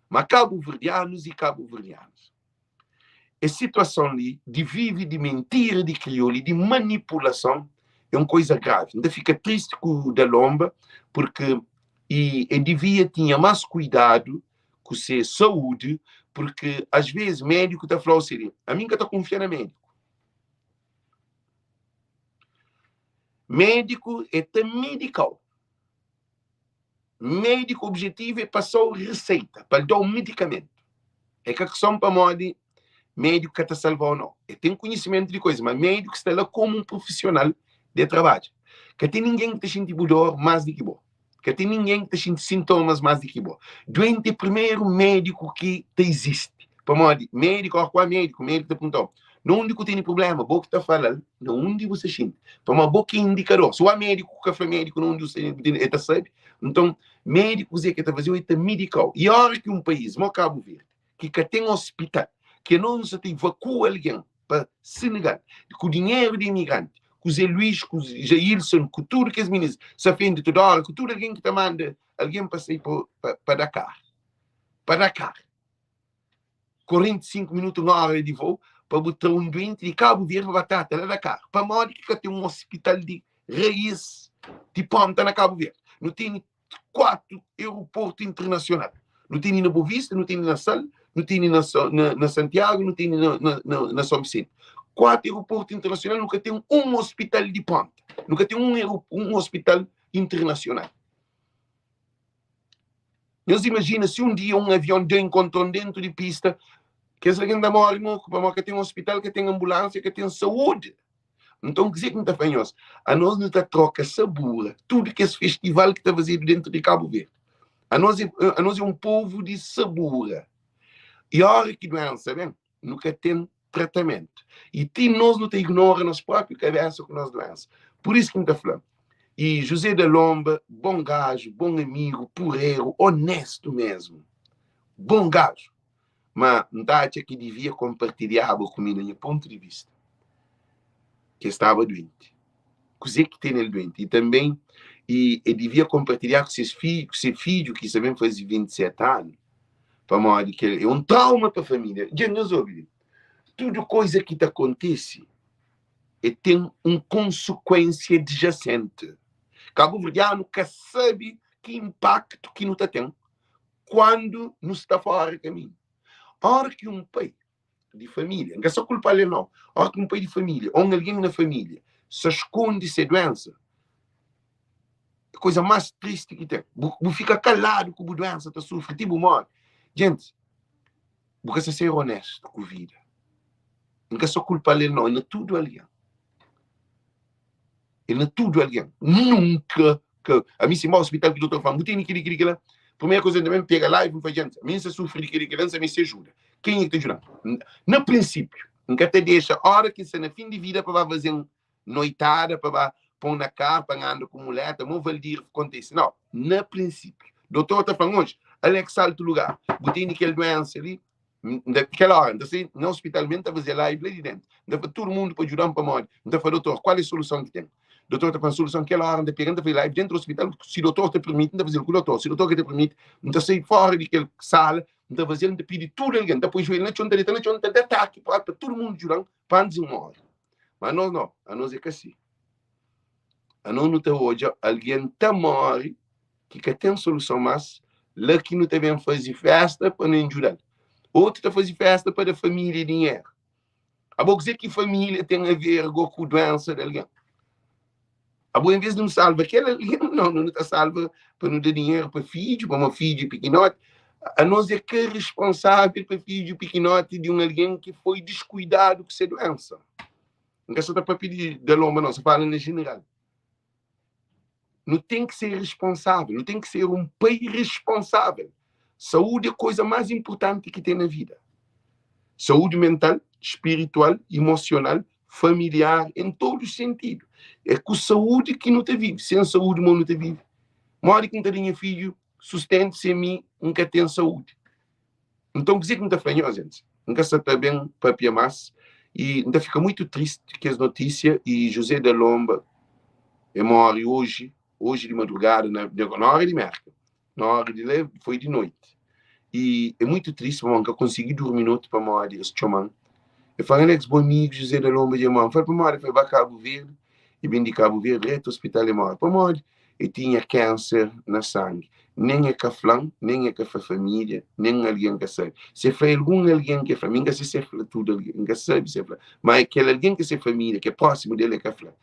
Ma kabuverdianus e kabuverdianus. Es situason li di vive di mentira di kriolu i di manipulason é un koiza gravi. N ta fika tristi ku Dalomba purki e e divia tinha más kuidadu ku se saúdi purki as ves médiku ta fla-u seri, ami N ka ta kunfia na médiku. Médiku e ta medika-u. Médiku objetivu é pasa-u riseita, pa el da-u medikamentu. É ka kison pamodi médiku ka ta salva-u nau. El ten konhisimentu di koza, ma médiku sta la komu un prufisional di trabadja. Ka ten ningen ki ta xinti bu dor más di ki bo. Ka ten ningen ki ta xinti sintomas más di ki bo. Duenti é primeru médiku ki ta izisti. Pamodi médiku, óras ku ba médiku, médiku ta pergunta-u, na undi ku tene prubléma? Bo ki ta fala-l na undi bu sta xinti. Pamodi bo ki é indikador. Si bu ba médiku ku ka fla médiku na undi bu sta xinti, el ta sabe. Nton, médiku kuzê ki el ta faze-u? El ta medika-u. I óras ki un país, mo Kabu Verdi, ki ka ten ospital, ki anos nu sa ta ivakua algen pa Senegal, ku dinheru di imigranti, ku Zé Luís, ku Jailson, ku tudu kes minis, Safende Tudora, ku tudu algen ki ta manda algen pa sai pa Dakar, pa Dakar. 45 minutu, un óra di voo, pa bu tra un duenti di Kabu Verdi pa ba trata la Dakar. Pamodi ki ka ten un ospital di raís di ponta na Kabu Verdi? Nu tene 4 aeroportu internasional. Nu tene na Bovista, nu tene na Sal, nu tene na, na, na Santiago, nu tene na, na, na, na São Vicente. 4 aeroportu internasional, nu ka ten un ospital di ponta. Nu ka ten un, un ospital internasional. Nhos imajina si un dia un avion da enkontron dentu di pista, kes algen ta móre moku, pamodi ka ten ospital, ka ten anbulánsia, ka ten saúdi. Nton, kuzê ki N ta fla nhos? Anos nu ta troka sabura tudu kes festival ki ta fazedu dentu di Kabu Verdi. Anos é, anos é un povu di sabura. I óra ki duénsa ben, nu ka ten tratamentu. I ti nos nu ta ignora nos própi kabésa ku nos duénsa. Pur isu ki N ta fla, i José da Lomba, bon gaju, bon amigu, pureru, onéstu mésmu, bon gaju. Ma N ta atxa ki divia konpartilhaba ku mi, na nha pontu di vista, ki el staba duenti. Kuzê ki tene el duenti? I tanben, i el divia konpartilha ku ses fidju, ku se fidju ki sta ben faze 27 anu, pamodi kel é un trauma pa família. Dja nhos obi li, tudu koiza ki ta kontise e ten un konsekuensia adjasenti. Kabuverdianu ka sabe ki inpaktu ki nu ta ten kuandu nu sta fora kaminhu. Ora ki un pai di família, N ka sta kulpa-l el nau, ora ki un pai di família ô un algen na família sa skonde se duénsa. É koza más tristi ki ten. Bu, bu fika kaladu ku bu duénsa ta sufri ti bu móre. Jenti, bu ka sta ser onéstu ku vida. N ka sta kulpa-l el nau, é na tudu algen. É na tudu algen. Nunka ka. Ami si N ba ospital ki dotor fla-m, bu tene kili, kili, kila. Primeru koza N ta ben pega live N fla, jenti, ami N sta sufri di kili, kila, N sta meste ajuda. Kenha ki ta djuda-m? Na prinsípiu, N ka ta dexa óra ki N sta na fin di vida pa ba faze-m noitada pa ba pon na kar pa anda ku muleta mo Valdir konta isi nau na prinsipiu dotor ta flan oji Alex altu lugar bu teni kel duensa li nda kel ora nta sai na hospital mi nta faze live la di dentu nta fla tudu mundu pa djudan pamodi nta fla dotor kual é soluson ki ten dotor ta flan soluson kel ora nta pega nta faze live dentu hospital si dotor ta permiti nta fazel ku dotor si dotor ka ta permiti nta sai fora di kel sala nta fazel nta pidi tudu algen nta poi joelho na txon nta deta na txon nta da ataki pa tudu mundu djudan pa antis n mori Ma anos no, anos é ka si. Anos nu ta odja algen ta móre ki ka ten soluson más, la ki nu ta ben faze fésta pa nu djuda-l. Otu ta faze fésta pa da família dinheru. Abo kuzê ki família ten a ver go ku duénsa di algen? Abo en vez di nu salva kel algen, no, nu ta salva pa nu da dinheru pa fidju, pamodi fidju é pikinoti. Anos é ka responsável pa fidju pikinoti di un algen ki foi deskuidadu ku se duénsa. N ka sa ta papia di da lomba, não, sa fala na jeneral. Nu ten ki ser responsável, nu ten ki ser un pai responsável. Saúdi é koza más inportanti ki ten na vida. Saúdi mental, spiritual, emosional, familiar, en todu sentidu. É ku saúdi ki nu ta vive. Sen saúdi, mo nu ta vive? Modi ki N ta da nha fidju sustentu si ami N ka ten saúdi? Nton, kuzê ki N ta fla nhos, gentis? N ka sta ta ben pâpia más i N ta fika mutu tristi ku es notísia i José da Lomba e móre oji, oji di madrugada na óra di Mérka. Na óra di la foi di noiti i é mutu tristi pamodi N ka konsigi durmi noti pamodi es txoma-m. E fla-m, Alex, bu amigu José da Lomba dja móre. N fla-l, pamodi? El fla, el ba Kabu Verdi, e ben di Kabu Verdi diretu ospital e móre. Pamodi? E tinha kánser na sangi. Nen e ka fla-m, nen e ka fla família, nen algen ka sabe. Si e fla algun algen ki e fla, mi N ka se si e fla tudu algen, N ka sabe si e fla, ma kel algen ki é se família, ki é prósimu del, e ka fla.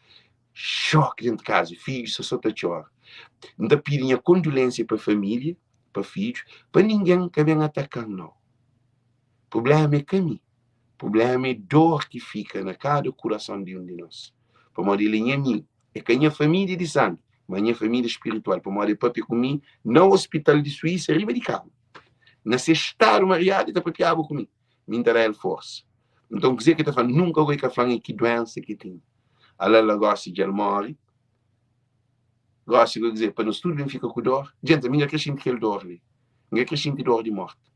Xoki dentu kaza, fidju sta so ta txora. N ta pidi nha kondulensia pa família, pa fidju, pa ningen ka ben ataka-m nau. Prubléma é ka mi, prubléma é dor ki fika na kada kurason di un di nos. Pamodi el é nha amigu, é ka nha família di sangi, ma nha família spiritual, pamodi el papia ku mi na ospital di Suísa, riba di kama. Na se stadu mariadu, el ta papiaba ku mi, mi N ta da-l forsa. Nton, kuzê ki el ta fla-m? Nunka go el ka fla-m é ki duénsa ki el tinha. Ala la gósi dja el móre. Gósi, kuzê, pa nos tudu ben fika ku dór? Djenti, ami N ka krê xinti kel dór li. N ka krê xinti dór di mórti.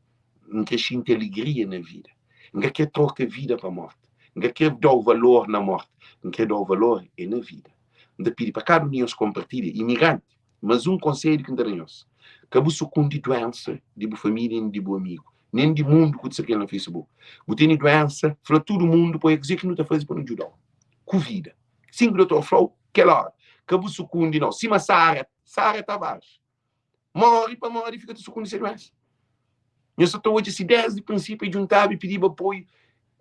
N krê xinti alegria na vida. N ka krê troka vida pa mórti. N ka krê da-u valor na mórti. N krê da-u valor é na vida. N ta pidi pa kada un di nhos konpartilha. Imigranti, mas un konsedju ki N ta da nhos, ka bu sukundi duénsa di bu família nen di bu amigu, nen di mundu ku ta sta kel na Facebook. Bu tene duénsa, fla tudu mundu pa oia kuzê ki nu ta faze pa nu djuda-u ku vida. Sin ki dotor fla-u kel óra, ka bu sukundi nau. Sima Sara, Sara Tavares, móre pamodi fika ta sukundi se duénsa. Nhos sa ta odja si désdi prinsípiu e djuntaba e pidiba apoiu,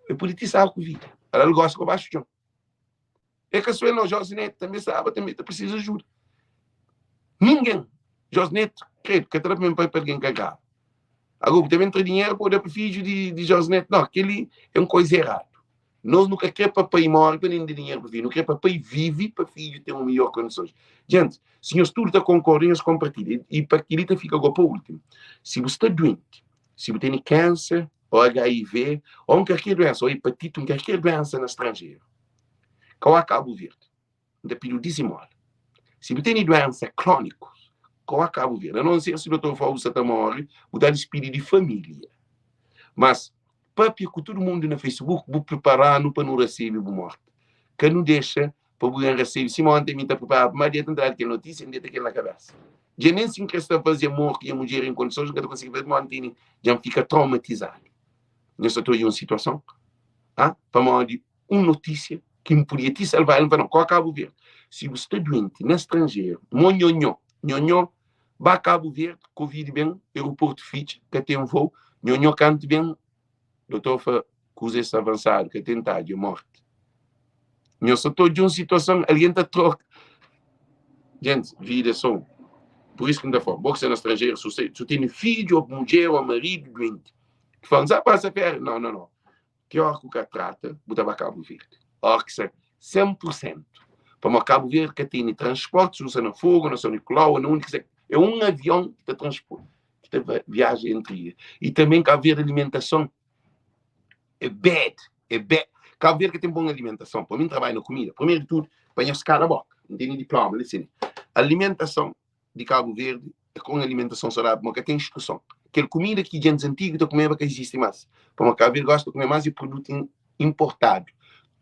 e pode ti staba ku vida. Ala-l gósi pa baxu txon. É ka sô el nau, Josi Neto tanbê staba tanbê ta prisiza ajuda. Ningen, Josi Neto, kredu, ka ta da pa ben pai pa algen ka grava. Agora, bu ta ben tra dinheru pa bu da pa fidju di, di Josi Neto? Nau, kel-li é un koza eradu. Nos nu ka krê pa pai móre pa nen da dinheru pa fidju, nu krê pa pai vive pa fidju ten un midjór kondisons. Djenti, si nhos tudu ta konkorda, nhos konpartilha. I pa kel-li ta fika go pa últimu. Si bu sta duenti, si bu tene kanser, ô HIV, ô un kalker duénsa, ô epatite, un kalker duénsa na stranjeru, ka wá Kabu Verdi, N ta pidi-u dizimóla. Si bu tene duénsa króniku, ka wá Kabu Verdi. Anonser si dotor fla-u bu sa ta móre, bu ta dispidi di família. Mas, papia ku tudu mundu na Facebook, bu pripara-nu pa nu rasebe bu mórti. Ka nu dexa pa bu ben rasebe, sima onti mi ta pripara pa ma deta, N tradu kel notísia, N deta kel na kabésa. Dja nen si N kre sta faze amor ku nha mudjer en kondisons, N ka ta konsigi faze, pamodi N tene, dja N fika traumatizadu. Nhos sa ta odja un situason? Ha? Pamodi un notísia ki N podia ti salva el, N fla, nau, kóre Kabu Verdi. Si bu sta duenti na stranjeru, mo nhonhó, nhonhó ba Kabu Verdi, Covid ben, aeroportu fitxa, ka ten voo, nhonhó kantu ben, dotor fla, kuza é sta avansadu, ka ten tadju, é morti. Nhos sa ta odja un situason, algen ta troka. Gentis, vida é só un. Pur isu ki N ta fla-u, bo ki sta na stranjeru, si bu tene fidju ô mudjer ô maridu duenti, ki fla-u, N sa pasa féria. Nau, nau, nau. Ki óra ki bu ka trata, bu ta ba Kabu Verdi. Óra ki sta 100 pur sentu. Pamodi Kabu Verdi ka tene transporti, si bu sta na Fogo, na São Nicolau, ô na undi ki sta, é un avion ki ta transporta, ki ta viaja entri ilha. I tanbe Kabu Verdi alimentason é bad, é bad. Kabu Verdi ka ten bon alimentason. Pa mi, N trabadja na kumida. Primeru di tudu, pa nhos kala boka, N tene diploma li sin. Alimentason di Kabu Verdi é ka un alimentason saudável, pamodi ka ten instruson. Kel kumida ki gentis antigu ta kumeba ka izisti más. Pamodi Kabu Verdi gosta di kume más é produtu inportadu.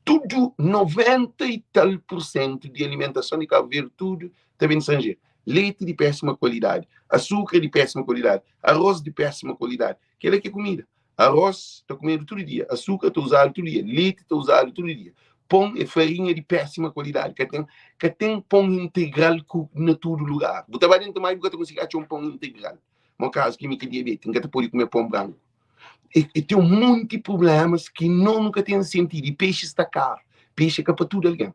Tudu, 90 i tal pur sentu di alimentason di Kabu Verdi tudu ta ben di stranjeru. Leti di pésima kualidadi, asukra di pésima kualidadi, arroz di pésima kualidadi. Kel-la ki é kumida. Arroz ta kumedu tudu dia, asukra ta uzadu tudu dia, leti ta uzadu tudu dia. Pon é farinha di pésima kualidadi. Ka ten, ka ten pon integral ku na tudu lugar. Bu ta ba dentu mai bu ka ta konsigi atxa un pon integral. Mo kazu ki mi ki diabeti, N ka ta pode kume pon branku. E, e ten un monti prublémas ki no nu ka ten sentidu. I pexi sta karu. Pexi é ka pa tudu algen.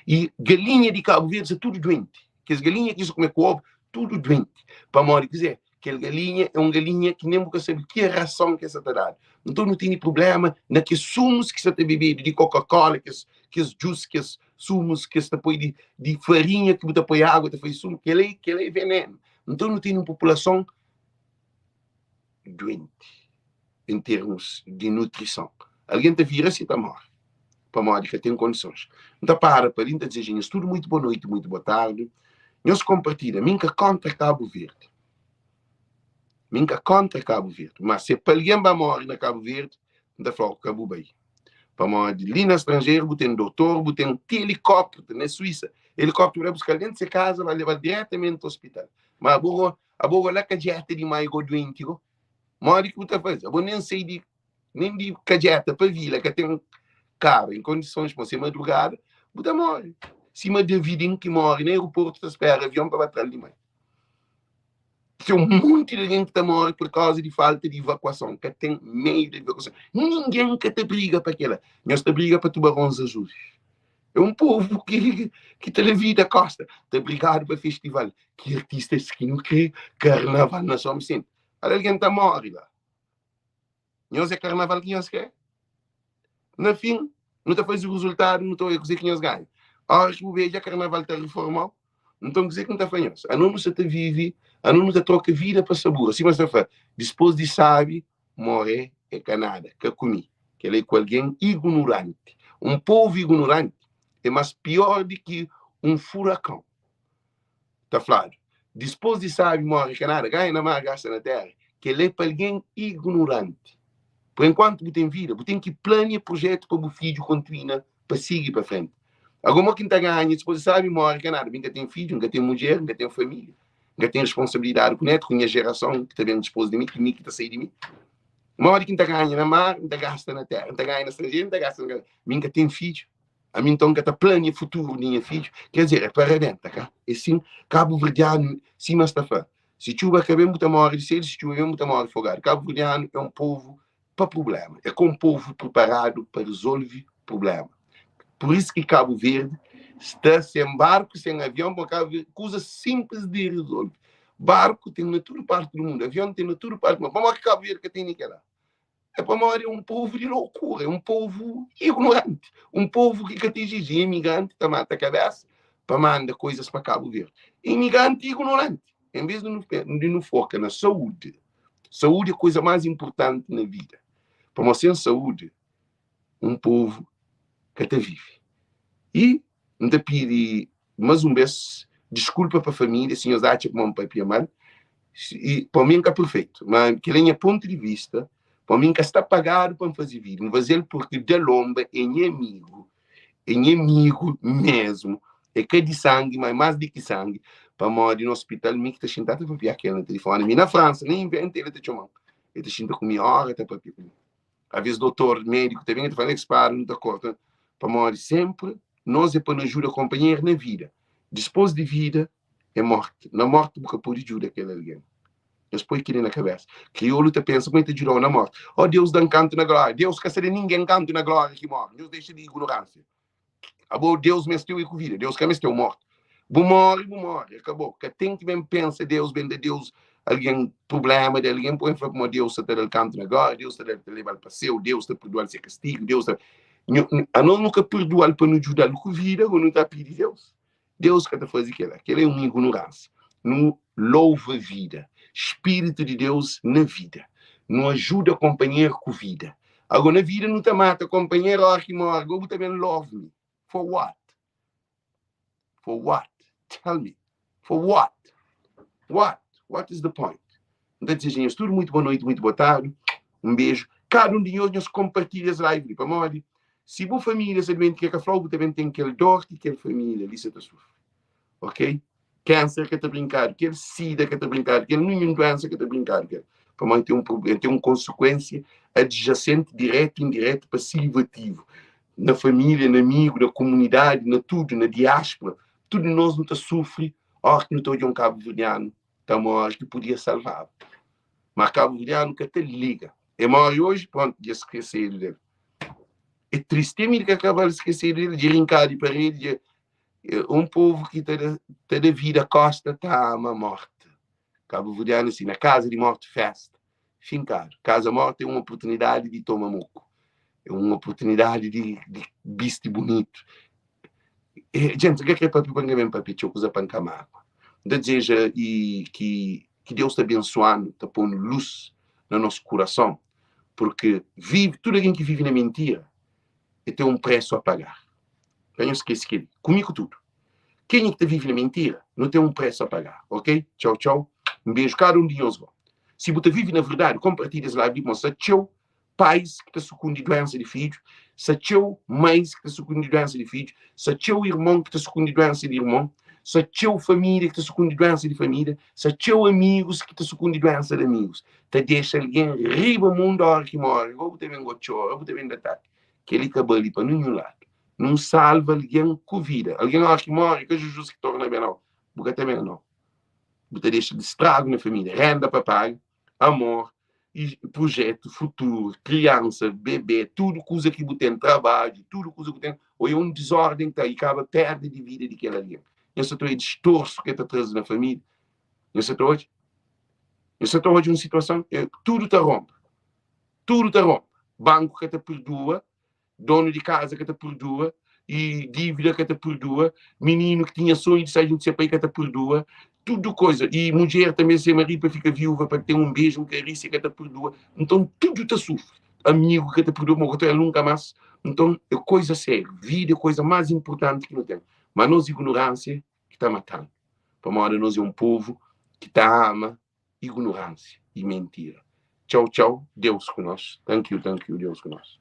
I galinha di Kabu Verdi sta tudu duenti. Kes galinha ki sa kume ku obu, tudu duenti. Pamodi kuzê? Kel galinha é un galinha ki nen bu ka sabe ki rason ki el sa ta dadu. Nton nu tene prubléma na kes sumus ki sa ta bebedu di Coca-Cola, kes kes jus, kes sumus ki es ta poi di di farinha ki bu ta poi agu ta faze sumu, kel-la kel-la é venenu. Nton nu tene un populason duenti en termus di nutrison. Algen ta vira si ta móre pamodi ka ten kondisons. N ta para pa li, N ta dizeja nhos tudu muitu bo noiti, muitu bo tardi. Nhos konpartilha. Mi N ka kóntra Kabu Verdi. Mi N ka kóntra Kabu Verdi. Má se pa algen ba móre na Kabu Verdi, N ta fla-u ka bu bai. Pamodi li na stranjeru bu ten dotor, bu ten ti elikópteru na Suísa. Elikópteru bai buska-l déntu se kaza, ba leba-l diretamenti ospital. Má abo, abo go la kadjeta di mai go duenti go. Modi ki bu ta faze? Abo nen sai di nen di Kadjeta pa Vila ka ten karu en kondisons pa se madrugada, bu ta móre. Sima Davidin ki móre na aeroportu ta spera avion pa ba tra-l di mai. Ten un monti di algen ki ta móre pur kauza di falta di evakuason. Ka ten meiu di evakuason. Ningen ka ta briga pa kela. Nhos ta briga pa tubarons azuis. É un povu ki, ki ta da vida kosta. Ta brigadu pa festival. Ki artistas ki nu kre? Karnaval na São Vicente. Ala algen ta móre la. Nhos é karnaval ki nhos kre? Na fin, nu ta faze rezultadu, nu ta odja kuzê ki nhos ganha. Óras ki bu bê dja karnaval ta reforma-u, nton kuzê ki nu ta fla nhos? Anu nu sa ta vive, anu nu ta troka vida pa sabura. Sima sa fla, dispôs di sabi, morê é ka nada, ka ku mi. Kel-la é ku algen ignoranti. Un povu ignoranti é más piór di ki un furakon. Ta fladu, Dispôs di sábi móre ka nada, ganha na mar, gasta na téra. Kel-la é pa algen ignoranti. Pur enkuantu bu ten vida, bu ten ki plania prujétu pa bu fidju kontinua pa sigi pa frenti. Agó, mo ki N ta ganha dispôs di sábi móre ka nada? Mi N ka ten fidju, N ka ten mudjer, N ka ten família, N ka ten responsabilidadi ku nétu, ku nha jerason ki ta ben dispôs di mi, ki mi ki ta sai di mi. Modi ki N ta ganha na mar, N ta gasta na téra, N ta ganha na stranjeru, N ta gasta na. Mi N ka ten fidju. Ami nton ka ta plania futuru di nha fidju, ker dizer, é pa rabenta, ka? É sin, kabuverdianu, sima es ta fla, si txuba ka ben bu ta móre di sedi, si txuba ben bu ta móre fogadu. Kabuverdianu é un povu pa prubléma, é ka un povu priparadu pa rezolve prubléma. Pur isu ki Kabu Verdi sta sen barku, sen avion, pamodi Kabu Verdi, kuza sinplis di rezolve. Barku ten na tudu parti di mundu, avion ten na tudu parti di mundu, pamodi ki Kabu Verdi ka tene kel-la? É pamodi é un povu di lokura, é un povu ignoranti, un povu ki ka ten jiji. Imigranti ta mata kabésa pa manda koizas pa Kabu Verdi. Imigranti ignoranti. En vez di nu di nu foka na saúdi, saúdi é koiza más inportanti na vida. Pamodi sen saúdi, un povu ka ta vive. I N ta pidi más un bês diskulpa pa família si nhos atxa kuma N papia mal. I pa mi N ka perfeitu, ma kel-la é nha pontu di vista. Pa mi N ka sta pagadu pa N faze vídiu, N faze-l purki Dalomba é nha amigu, é nha amigu mésmu. É ka di sangi, ma é más di ki sangi, pamodi na ospital mi ki ta xinta ta papia ku el na tilifoni. Mi na Fransa, na inventa el ta txoma-m, el ta xinta ku mi óra ta papia ku mi. Aves dotor, médiku ta ben e ta fla, Nek para, nu ta korta. Pamodi senpri nos é pa nu ajuda konpanheru na vida. Dispôs di vida é morti. Na morti bu ka pode djuda kel algen. Nhos poi kel-li na kabésa. Kriolu ta pensa kuma el ta djuda-u na morti. Ó Deus, da-m kantu na glória. Deus ka sta da ningen kantu na glória ki móre. Nhos dexa di ignoránsia. Abo Deus meste-u é ku vida. Deus ka meste-u mortu. Bu móre, bu móre, akabou. Ka ten ki ben pensa Deus ben da Deus algen prubléma di algen poi fla kuma Deus sa ta da-l kantu na glória, Deus ta da-l ta leba-l pa séu, Deus ta perdoa-l se kastigu, Deus ta Anos nu ka perdoa-l pa nu djuda-l ku vida, ô nu ta pidi Deus. Deus ka ta faze kela. Kela é un ignoransa. Nu louva vida, spiritu di Deus na vida. Nu ajuda konpanheru ku vida. Ago na vida nu ta mata konpanheru ora ki more, go bu ta ben love me. For what? For what? Tell me. For what? What? What is the point? N ta dizeja nhos tudu muitu boa noiti, muitu boa tardi. Un beju. Kada un di nhos, nhos konpartilha es live li. Pamodi, si bu família sta duenti ke ka fla-u, bu ta ben ten kel dor ki kel família li sa ta sufri. Ok? Kanser ka ta brinkadu kel, sida ka ta brinkadu kel, ninhun duensa ka ta brinkadu kel. Pamodi ten un problema, ten un konsekuensia adjasenti, diretu, indiretu, pasivu, ativu. Na família, na amigu, na komunidadi, na tudu, na diáspora, tudu nos nu ta sufri óras ki nu ta odja un kabuverdianu ta móre ki podia salvaba. Má kabuverdianu ka ta liga. E móre oji, prontu, dja skesedu del. É tristi, mi ka kabal skesedu del, dja rinkadu di paredi, dja Un povu ki ta da, ta da vida kosta ta ama morte. Kabuverdianu é si, na kaza di morte festa, finkadu. Kaza morte é un oportunidadi di toma moku, é un oportunidadi di, di bisti bunitu. E, djenti, N ka kre papia pa N ka ben papia txeu kuza pa N ka magua. N ta dizeja i ki, ki Deus ta abensoa-nu, ta pô-nu lus na nos kurason, purki vive, tudu algen ki vive na mintira, e ten un presu a pagar. Ka nhos skese kel-li. Ku mi ku tudu. Kenha ki ta vive na mintira, nu ten un presu a pagar. Ok? Txau, txau. Un beju kada un di nhos go. Si bu ta vive na verdadi, konpartilha es live li pamodi sta txeu pais ki ta sukundi duensa di fidju, sta txeu mães ki ta sukundi duensa di fidju, sta txeu irmon ki ta sukundi duensa di irmon, sta txeu família ki ta sukundi duensa di família, sta txeu amigus ki ta sukundi duensa di amigus. Ta dexa algen riba mundu ora ki more, go bu ta ben go txora, bu ta ben da ataki. Kel-li ka bali pa ninhun ladu. Nun salva algen ku vida. Algen ora ki more, ka Jujus ki torna ben nau. Bu ka ta ben nau. Bu ta dexa di stragu na família, renda pa paga, amor, i projetu, futuru, kriansa, bebé, tudu kuza ki bu ten, trabadju, tudu kuza ki bu ten, oi é un dizórden ki ta i kaba perda di vida di kel algen. Nhos sa ta odja distorsu ki el ta traze na família? Nhos sa ta odja? Nhos sa ta odja un situason? Tudu ta ronba. Tudu ta ronba. Banku ka ta perdua, donu di kaza ka ta perdua, i dívida ka ta perdua, mininu ki tinha sonhu di sai djuntu se pai ka ta perdua, tudu koza. I mudjer tanbe se maridu pa fika viúva, pa ten un beju, un karísia, ka ta perdua. Nton, tudu ta sufri. Amigu ka ta perdua, ma otu el nunka más. Nton, é koza sériu. Vida é koza más inportanti ki nu ten. Má nos ignoránsia ki ta mata-nu. Pamodi nos é un povu ki ta ama ignoránsia i mentira. Txau, txau. Deus ku nos. Thank you, thank you. Deus ku nos.